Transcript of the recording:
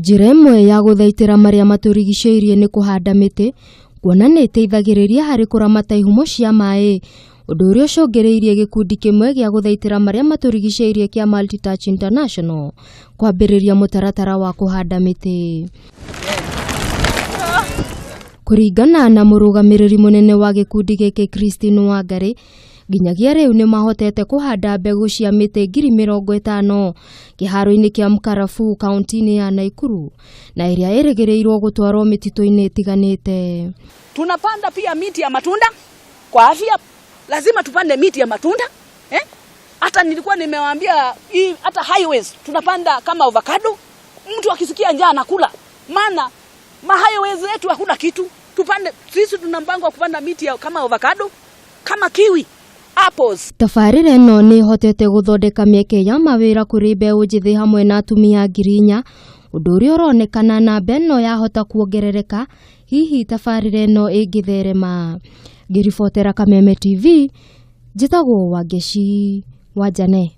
Njĩra ĩmwe ya gũthaitĩra marĩa matũrigicĩirie nĩ kũhanda mĩtĩ, kuona nĩ ĩteithagĩrĩria harĩ kũramata ihumo cia maĩ, ũndũ ũrĩa ũcũngĩrĩirie gĩkundi kĩmwe gĩa gũthaitĩra marĩa matũrigicĩirie kĩa Multitouch International kwambĩrĩria mũtaratara wa kũhanda mĩtĩ. Kũringana na mũrũgamĩrĩri mũnene wa gĩkundi gĩkĩ Christine Wangari, nginyagia rĩu nĩ mahotete kũhanda mbegũ cia mĩtĩ 50,000 kĩharo-inĩ kĩa Mkarabu kaunti-inĩ ya Naikuru na ĩrĩa ĩrĩgĩrĩirwo gũtwarwo mĩtitũ-inĩ ĩtiganĩte. Tunapanda pia miti ya matunda kwa afya, lazima tupande miti ya matunda eh? Hata nilikuwa nimewaambia hii, hata highways tunapanda kama avocado, mtu akisikia njaa anakula, maana ma highways yetu hakuna kitu. Tupande sisi, tuna mpango wa kupanda miti ya kama avocado, kama kiwi, apples. Tabarĩra ĩno nĩ ĩhotete gũthondeka mĩeke ya mawĩra kũrĩ mbeũ njĩthĩ hamwe na atumia 4,000, ũndũ ũrĩa ũronekana namba ĩno yahota kuongerereka hihi tabarĩra ĩno ĩngĩtherema. Ngĩribotera Kameme TV, njĩtagwo Wangeci Wanjane.